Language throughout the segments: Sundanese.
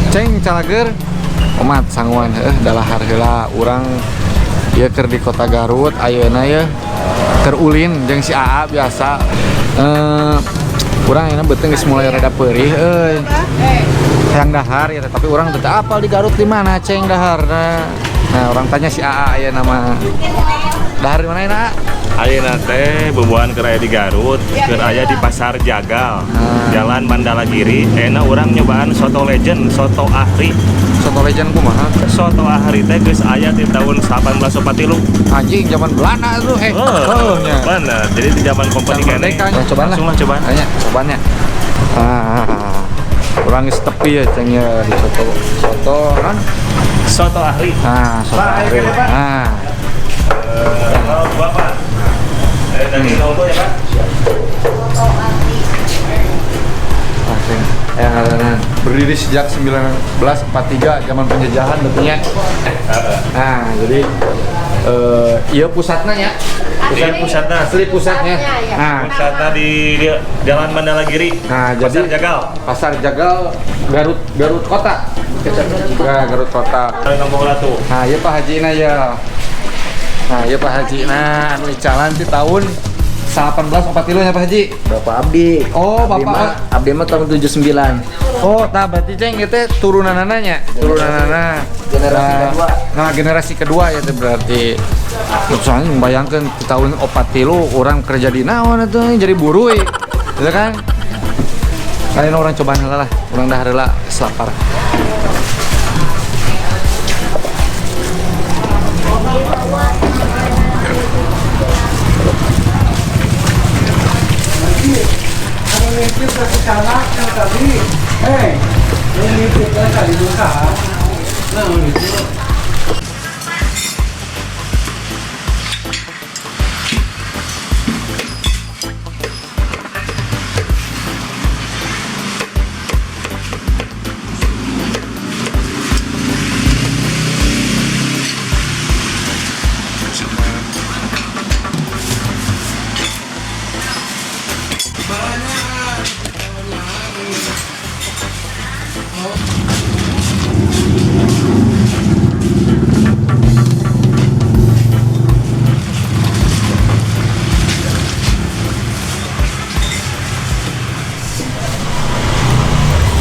Ceng calager omat sanguan heuh dalahar heula urang ieu keur di kota Garut ayeuna ye keur ulin jeung si AA biasa. Urang ayeuna beuteung geus mulai rada peurih euy. Hayang dahar ya, tapi urang teu apal di Garut di mana ceng daharna. Nah, urang tanya si AA ayeuna mah. Dahar di mana ayeuna? Ayeuna teh bubuhan keur aya di Garut, keur aya di Pasar Jagal, Jalan Mandalagiri. Ayeuna urang nyobaan soto legend, soto Ahri. Soto legend kumaha? Soto Ahri teh geus aya di tahun 1843. Anjing zaman Belanda tuh Oh, nya. bener. Jadi di zaman kompeni keneh. Merdeka. Nah, cobaan lah. Langsung lah cobaan. Tanya, cobaannya. Ah, urang geus tepi ya ceng ya di soto soto kan? Soto Ahri. Nah, soto Pak, ayo Ahri. kene, Pak. Nah, Oh, dua, Pak. Daging auto ya, Pak? Nah, ceng. Yang ngaranna berdiri sejak 1943 zaman penjajahan betulnya. Nah, jadi iya pusatnya ya. Iya, pusatna. Asli pusatnya. Pusatnya, ya. Nah, Pusatna di Jalan Mandalagiri. Nah, Pasar jadi Jagal. Pasar Jagal Garut Garut Kota. Nah, Garut Kota. Kampung Ratu. Nah, iya Pak Haji na ya. Nah, iya Pak Haji. Nah, anu icalan ti tahun 1843 ya Pak Haji. Bapak Abdi. Oh, Abdi Bapak. Abdi mah tahun 79. Oh, tah berarti ceng ieu teh turunanana nya, turunanana. Generasi Nah, kedua. Nah, generasi kedua ya teh berarti. Soalnya membayangkan di tahun 43 orang kerja di naon atuh jadi buruh gitu kan? Kalian orang cobaan heula lah, urang dahar heula selapar.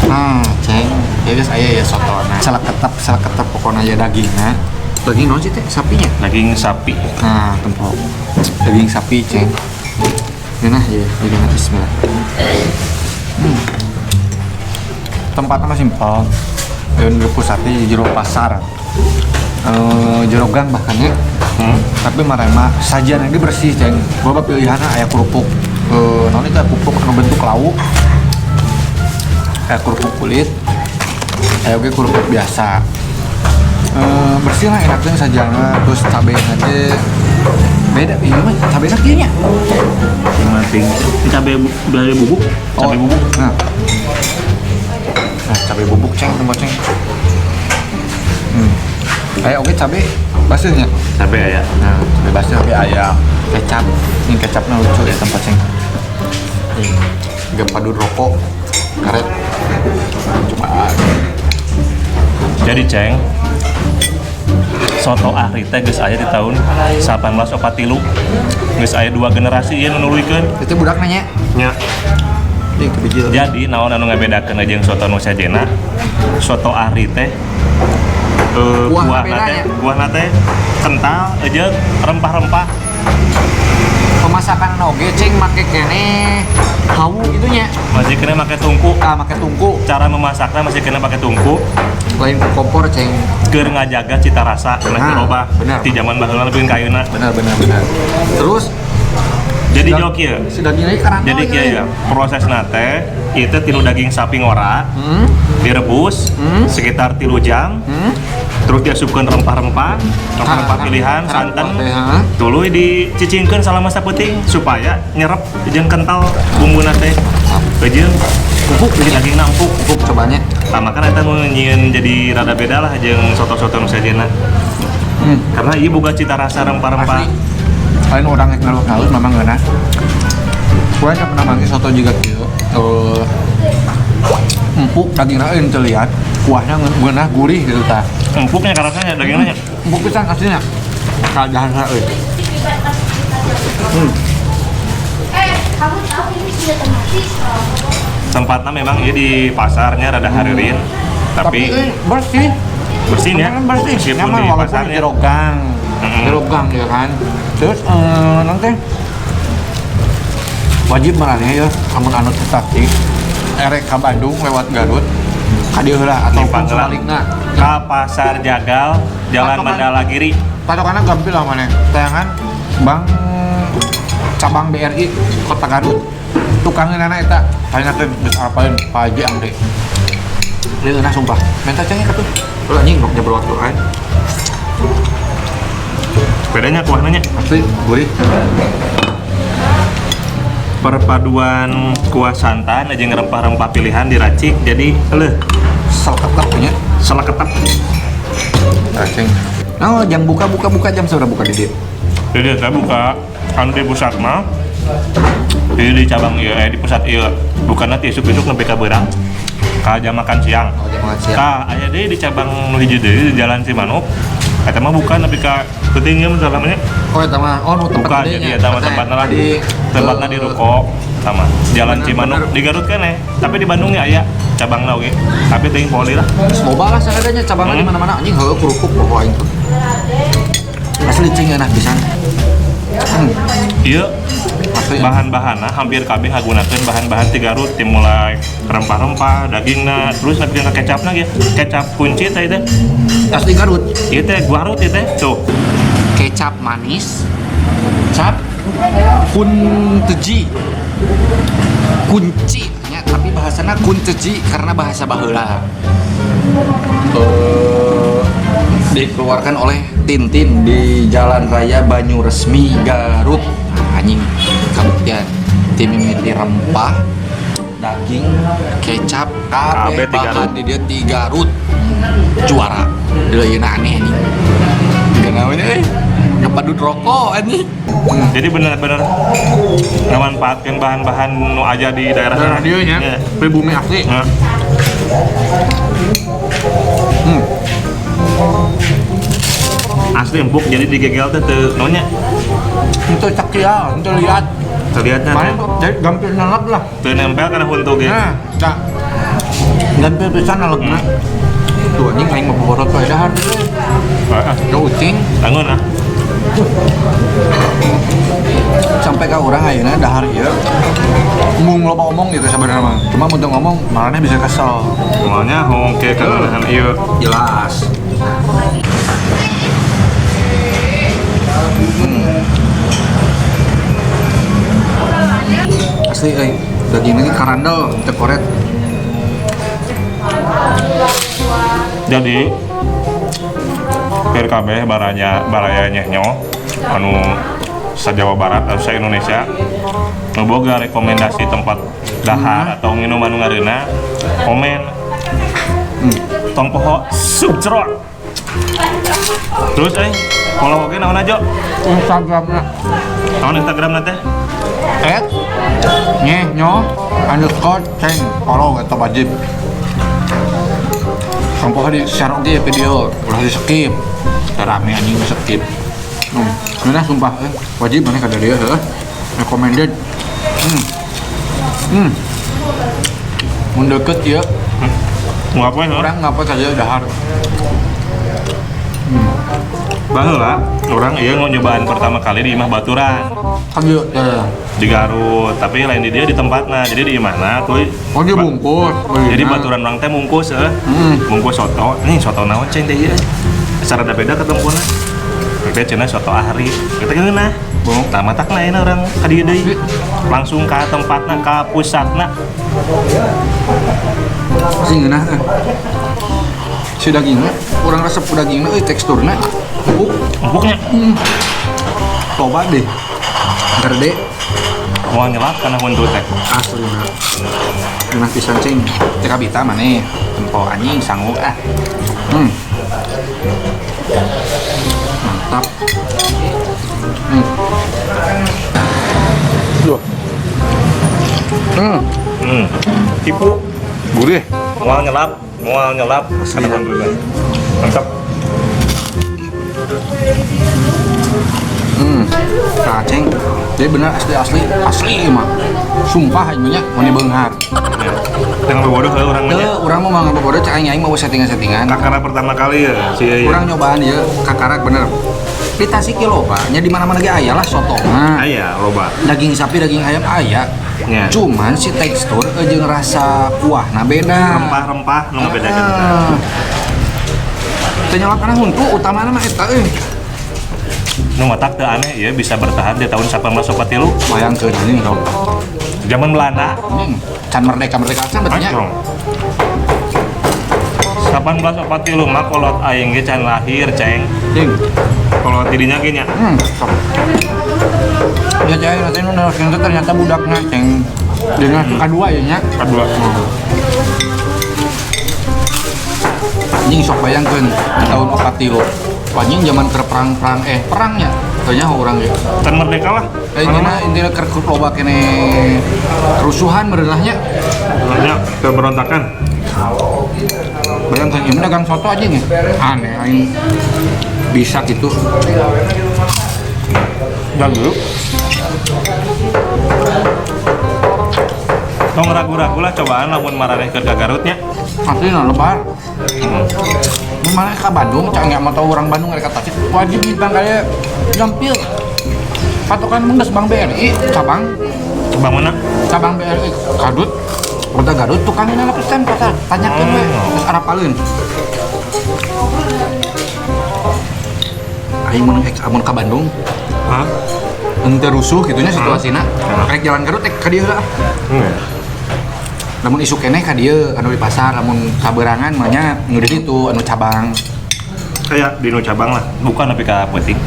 Nah, ceng, ya guys, aya ya soto. Nah, salah ketep pokoknya ya dagingnya. Daging naon sih teh? Sapinya? Daging sapi. Nah, tempok. Daging sapi, ceng. Ini nah, ya, dagingnya bismillah. Tempatnya mah simpel. Dan pusatnya di jero pasar. Jero gang bahkan ya. Tapi marema sajian ini bersih, ceng. Gua pilihannya aya kerupuk. Naon itu aya kerupuk anu bentuk lauk. Kayak kerupuk kulit, kayak oke kerupuk biasa. Bersih lah enaknya sajiannya, terus cabai aja beda ini mah cabai kayaknya. Yang penting cabai dari bubuk, cabai bubuk. Nah, nah cabai bubuk ceng, tembok ceng. Kayak oke cabai basahnya. Cabai ya. Nah, cabai basah, cabai ayam, kecap. Ini kecapnya lucu ya tempat ceng. Tiga padu rokok, karet. Cuma Jadi ceng, soto Ahri teh geus aya di tahun 1843. Geus aya dua generasi ieu nu nuluykeun. itu budak nanya. Nya. Ini kebijil. Jadi naon anu ngabedakeun jeung soto nu sajena? Soto Ahri teh Kuah kuahna beda teh, nya. kuahna teh kental jeung rempah-rempah. Pemasakan oge ceng make kene hawu gitu nya. Masih kena make tungku. Ah, make tungku. Cara memasaknya masih kena pakai tungku. Lain ku kompor ceng. Keur ngajaga cita rasa karena Nah, dirobah. benar. Di zaman baheula lebih ka ayeuna. Benar benar benar. Terus Jadi jok ieu. Si dagingnya karena Jadi kieu ya, proses nate itu tilu daging sapi ngora, direbus sekitar 3 jam. Terus diasupkeun rempah-rempah, rempah-rempah pilihan, santan. Tuluy dicicingkeun salama saputing supaya nyerep jeung kental bumbuna teh. Jeung Empuk, jeung daging empuk. Empuk cobanya. Nah, makanya eta nu nyieun jadi rada beda lah jeung soto-soto nu sejenna. Karena ieu boga cita rasa rempah-rempah. Asli. Lain orang yang ngalus-ngalus memang ngeunah. Gua nggak pernah manggil soto juga gitu. Empuk dagingna euy teu liat, kuahnya ngeunah gurih gitu tah. Empuknya rasanya dagingnya. Empuk pisan aslinya. Kadahar euy. Kamu tahu ini senjata mati? Tempatnya memang ya di pasarnya rada hareureun, tapi bersih. Bersih ya. Tempatnya bersih. Meskipun Nyaman di walaupun di pasarnya. jero gang. Jero gang ya kan. Terus nanti wajib maraneh ya amun anu teh erek ka Bandung lewat Garut ka dieu heula ataupun Nyimpang heula. sebalikna. Ka Pasar Jagal, Jalan Patokan. Mandalagiri. Patokanna gampil lah maneh. Tayangan Bank cabang BRI Kota Garut. Tukangnya nana eta tanyakeun geus apaeun Pak Haji Angde. Ieu eunah sumpah. Menta cengek atuh. Lu anjing roknya berwaktu kan. Bedanya kuahnya nya. Asli gurih. Perpaduan kuah santan aja rempah-rempah pilihan diracik jadi eleuh Seleketep nya. Seleketep. Ceng. Nah, jam buka buka buka jam seberapa buka di dieu? Jadi saya buka anu di pusat mah. Jadi di cabang ieu di pusat ieu bukanna ti isuk-isuk nepi ka beurang. Ka jam makan siang. Oh, jam makan siang. Ka aya deui di cabang nu hiji deui di Jalan Cimanuk. Eta mah buka nepi ka peuting ieu mah namanya. Oh, eta mah oh nu tempat Buka gedenya. jadi eta mah tempatna lah. Di Tempatna di ruko sama Jalan Bener, Cimanuk bener. di Garut kan ya. Tapi di Bandung ya aya cabangna oge. Tapi teuing poli lah. Loba lah sakadanya cabangna di mana-mana anjing heueuh kerupuk pokok aing tuh. Asli cing enak pisan. Ieu Asli. bahan-bahanna hampir kabeh ngagunakeun bahan-bahan ti Garut, ti mulai rempah-rempah, dagingna, terus nepi ka kecapna ge. Kecap kunci teh teh. Asli Garut. Ieu teh Garut ieu teh. Tuh. Kecap manis. Cap kunteji. Kunci nya, tapi bahasana kunteji karena bahasa baheula. Dikeluarkan oleh Tintin di Jalan Raya Banyuresmi Garut. Nah, anjing kabuktian tim mimiti rempah, daging, kecap, kabeh Kabeh ti Garut. bahan di dia ti Garut. Juara. Deuleuyeuna aneh anjing. Kenapa ini? Ngepadut rokok anjing. Jadi benar-benar ngamanfaatkeun bahan-bahan nu aja di daerah Daerah dieu nya, Iya. pribumi asli. Nah, Asli empuk jadi digegel teh teu naonnya? Itu cakial, itu lihat. Terlihatnya Mana jadi gampil nalap lah. teu nempel kana huntu ge. Nah, cak. Gampil pisan nalapna. Tuh anjing aing mah boborot wae dahar. Heeh. Jauh ucing Bangun ah. Sampai ka urang ayeuna dahar ieu. Mung loba omong gitu sebenarnya mah. Cuma mun teu ngomong maraneh bisa kesel. Semuanya hongke kana ieu. Jelas. Asli euy, daging ini karandel, teu koret. Jadi keur kabeh baraya baraya nyehnyo anu sa Jawa Barat atau sa Indonesia nu boga rekomendasi tempat dahar atau minuman nu ngareuna komen. Tong poho subscribe. Terus follow oge naon aja? Instagramna Naon Instagramna teh? @nyehnyo_ceng follow eta wajib. Tong poho di share oge video, ulah di skip. Rame anjing di skip. Ngeunah sumpah wajib maneh kada dieu heuh. Recommended. Mun deket ieu, Ngapain heuh? urang ngapa ka dieu dahar. Baheula urang ieu nyobaan pertama kali di Imah Baturan. Kan dieu ya. Di Garut, tapi lain di dia di tempatna. Jadi di imahna tuh. Oh, dia bungkus. Jadi baturan urang teh mungkus heuh. Mungkus soto. Nih soto naon ceng teh ieu? Secara beda ketempuna. Kita cenah soto ahri. Kita ngeunah. Bung. Tah matakna ayeuna urang ka dieu deui. Langsung ka tempatna, ka pusatna. Sing ngeunah eh. Si dagingna, urang resep ku dagingna euy teksturna empuk. Empuknya. Coba deh. Gerde Moal nyelap kana huntu teh. Asli mah. Ngeunah pisan cing. Teh kabita maneh. Tempo anjing sangu ah. Mantap. Duh. Tipu. Gurih. Moal nyelap, moal nyelap. Alhamdulillah. Mantap. Nah, ceng. Jadi bener asli asli asli mah. Sumpah ieu nya mani beunghar. Ya. Jangan bodoh ke orang mah. Teu urang mah mangga bodoh cek aing aing mau settingan-settingan. Kakara pertama kali ya si ieu. Urang nyobaan ieu kakarak bener. Di Tasik ge loba, nya di mana-mana ge aya lah soto mah. Aya loba. Daging sapi, daging ayam aya. Ya. Cuman si tekstur jeung rasa kuahna beda. Rempah-rempah nu ngabedakeun. Ah. Teu nyelap kana huntu utamana mah eta euy. Nu matak teu aneh ieu bisa bertahan di tahun 1843. Bayangkeun anjing tau. Zaman Belanda. Can merdeka-merdeka can berarti nya. Acong. 1843 mah kolot aing ge can lahir, Ceng. Cing. Kolot didinya ge nya. Sok. Ya ceng, nanti nu neruskeun teh ternyata budakna ceng. Dina kadua ya nya. Kadua. Anjing sok bayangkeun di tahun 43. Anjing zaman keur perang-perang perangnya. Teu nyaho urang ge. Can merdeka lah. Intina intina keur loba kene kerusuhan meureun nya. Nya pemberontakan. Bayangkeun ieu dagang soto aja nih. Aneh aing bisa gitu. Dagu. Tong ragu-ragu lah cobaan lamun maraneh keur ka Garut nya. Asli na lebar. Mun maneh ka Bandung, cang nggak mau tahu orang Bandung rek ka Tasik, wajib bintang kaya gampil. Patokan mun geus Bank BRI cabang. Cabang mana? Cabang BRI Garut. Kota Garut tukangna pisan pasar. Tanyakeun we, geus arapaleun. Aing mun amun ka Bandung. Hah? Henteu rusuh kitu nya situasina. Rek jalan Garut teh ka dieu heula. Lamun isuk keneh ka dieu anu di pasar, lamun kaberangan mah nya nu di ditu anu cabang. Kayak di nu cabang lah, bukan tapi ka peuting.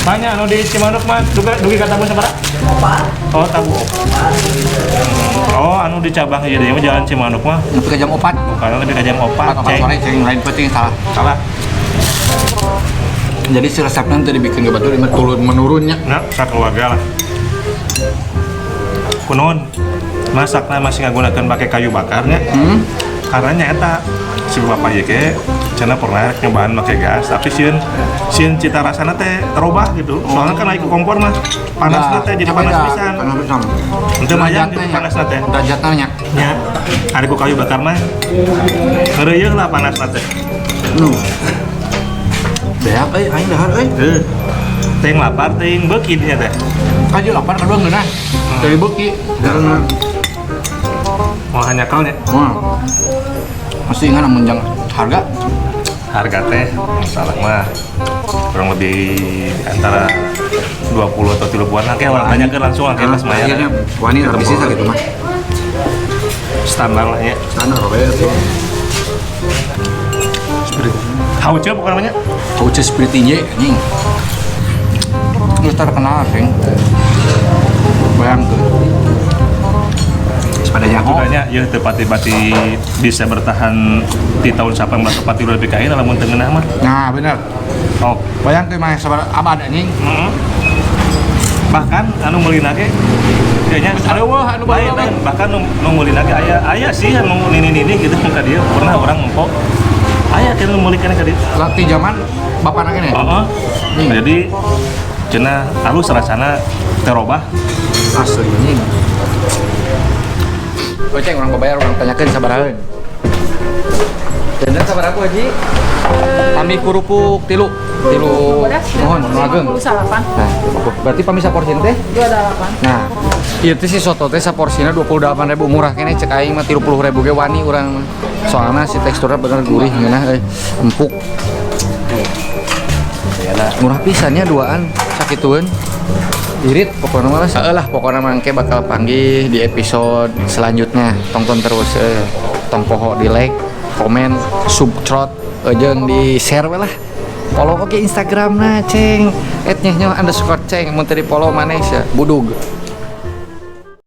Tanya anu di Cimanuk mah duga dugi ka tabu sabaraha? Opat. Oh, tabu opat. Oh, anu di cabang ieu deui mah jalan Cimanuk mah. Nepi ka jam 4. Bukan nepi ka jam 4, Opat sore ceng lain peuting salah. Salah. Jadi si resepnya tadi dibikin ke batur turun menurunnya. Nah, sakeluarga lah. Kunaon masakna masih ngagunakeun pakai kayu bakarnya. Karena nyata si bapak ieu ge cenah pernah nyobaan make gas, tapi sieun sieun cita rasana teh terobah gitu. Soalnya kan naik ke kompor mah panasna teh jadi panas pisan. Panas pisan. Henteu mayang gitu panasna teh. Derajatna nya. Nya. Ari ku kayu bakar mah ngeureuyeuh lah panasna teh. Beak euy aing dahar euy. Heuh. Teuing lapar teuing beuki nya teh. Kaji lapar kadua ngeunah. Dari beuki. Karena mau hanya kau nya. Masih ingat namun jangan harga? Harga teh salah mah kurang lebih antara 20 atau 30-an lah kayak orang tanyakeun langsung lah kayak pas mayar. Akhirnya wani tapi sih gitu mah. Standar lah ya. Standar we tuh. Spirit. Hauce bukan namanya? Hauce Spirit inje anjing. Geus terkenal sing. Bayangkeun. Sepadanya Makanya ya teu pati-pati bisa bertahan di tahun 1843 lebih kaya lamun teu ngeunah mah. Nah, bener. Oh, bayangkeun mah sabar abad anjing. Bahkan anu meulina ge kayaknya anu anu lain, lain. Bahkan nu meulina ge aya aya sih anu nini-nini gitu ka dieu pernah orang empok aya teh nu meuli kana ka dieu. Latih zaman bapana kene. Heeh. Jadi cenah alus rasana terobah asli anjing. Goceng orang bayar orang tanyakeun sabaraha. Dandan sabaraha Bu Haji? Kami kerupuk tilu. Tilu mohon nu ageng. 58. Nah, berarti pami saporsi teh? 28. Nah, ieu teh si soto teh saporsina 28.000 murah keneh cek aing mah 30.000 ge wani urang mah. Soalna si teksturnya bener gurih ngeunah euy, empuk. Murah pisannya duaan sakitueun. Irit pokoknya mah lah. Lah pokoknya mah engke bakal panggih di episode selanjutnya. Tonton terus tong poho di like, komen, subscribe, jeung di share we lah. Follow oke Instagramna ceng @nyehnyoh_ceng mun teu di follow maneh sia budug.